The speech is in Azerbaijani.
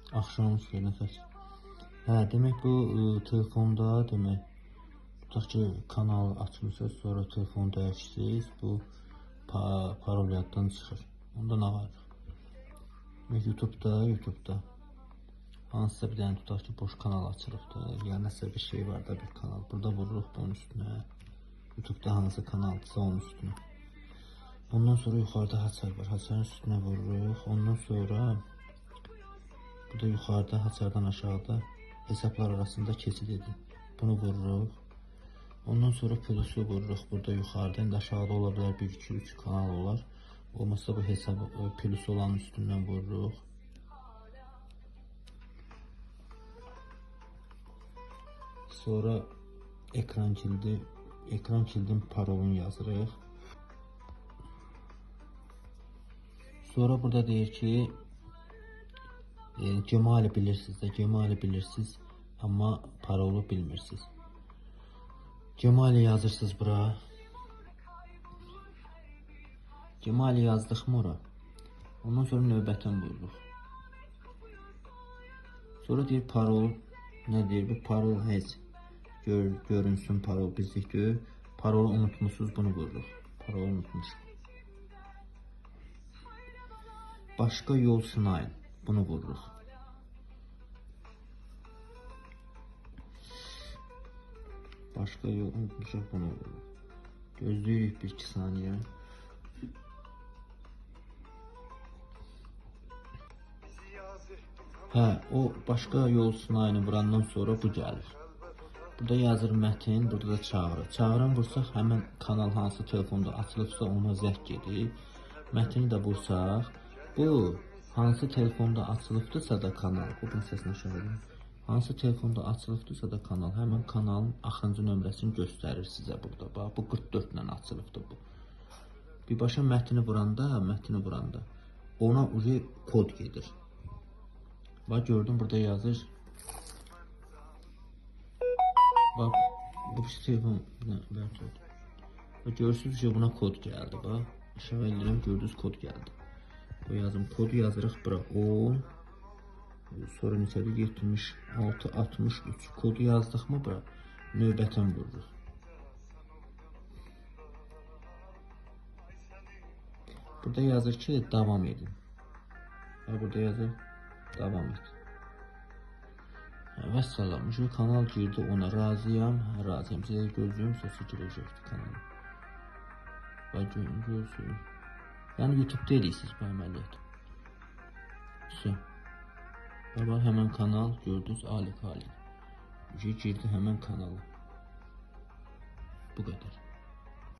Axşamınız xeyir, nəfəs. Hə, demək bu telefonda, demək, tutaq ki, kanal açmısınız, sonra telefonu dəyişirsiniz, bu parol yaddan çıxır. Onda nə var? Demək, YouTube'da hansısa bir dənə tutaq ki, boş kanal açılıb da, ya nəsə bir şey var da bir kanal. Burada vururuq bunun üstünə. YouTube'da hansı kanaldısa onun üstünə. Ondan sonra yuxarıda haçar var. Haçarın üstünə vururuq. Ondan sonra burada yuxarıda haçardan aşağıda hesablar arasında keçid edin. Bunu vururuq. Ondan sonra plusu vururuq burada yuxarıda. İndi aşağıda ola bilər 1, 2, 3 kanal olar. Olmazsa bu hesab plus olanın üstündən vururuq. Sonra ekran kilidi, ekran kilidin parolunu yazırıq. Sonra burada deyir ki, Gmail bilirsiniz də, Gmail bilirsiniz, amma parolu bilmirsiniz. Gmail yazırsınız bura. Gmail yazdıq mı ora? Ondan sonra növbətən vururuq. Sonra deyir parol, nə deyir? Bu parol heç görünsün parol bizlik deyil. Parolu unutmuşsunuz, bunu vururuq. Parolu unutmuşuq. Başqa yol sınayın. Bunu vururuq. Başqa yol unutmuşuq, bunu vururuq. Gözləyirik 1-2 saniyə. Hə, o başqa yol sınayını vurandan sonra bu gəlir. Burada yazır mətin, burada da çağrı. Çağrını vursaq həmən kanal hansı telefonda açılıbsa ona zəng gedir. Mətini də vursaq, bu hansı telefonda açılıbdırsa da kanal, bu bunun səsini aşağı edin. Hansı telefonda açılıbdırsa da kanal, həmən kanalın axırıncı nömrəsini göstərir sizə burada. Bax, bu 44 ilə açılıbdır bu. Birbaşa mətni vuranda ona uje kod gedir. Bax, gördüm burada yazır. Bax, bu telefon, bax, görürsünüz ki, buna kod gəldi. Bax, aşağı eləyirəm, gördünüz kod gəldi. Bu yazım, kodu yazırıq bura 10, sonra neçədir? 76, 63 kodu yazdıq mı bura? Növbətən vururuq. Burada yazır ki, davam edin. Bax, burada yazır, davam et. Vəssalam, şu kanal girdi, ona razıyam, hə, razıyam. Sizə gözlüyüm, səsi girəcəkdir kanala. Bax, görürsünüz. Yəni, YouTube'da edirsiniz bu əməliyyatı. Bax, həmən kanal, gördünüz, Alik. Girdi həmən kanala. Bu qədər.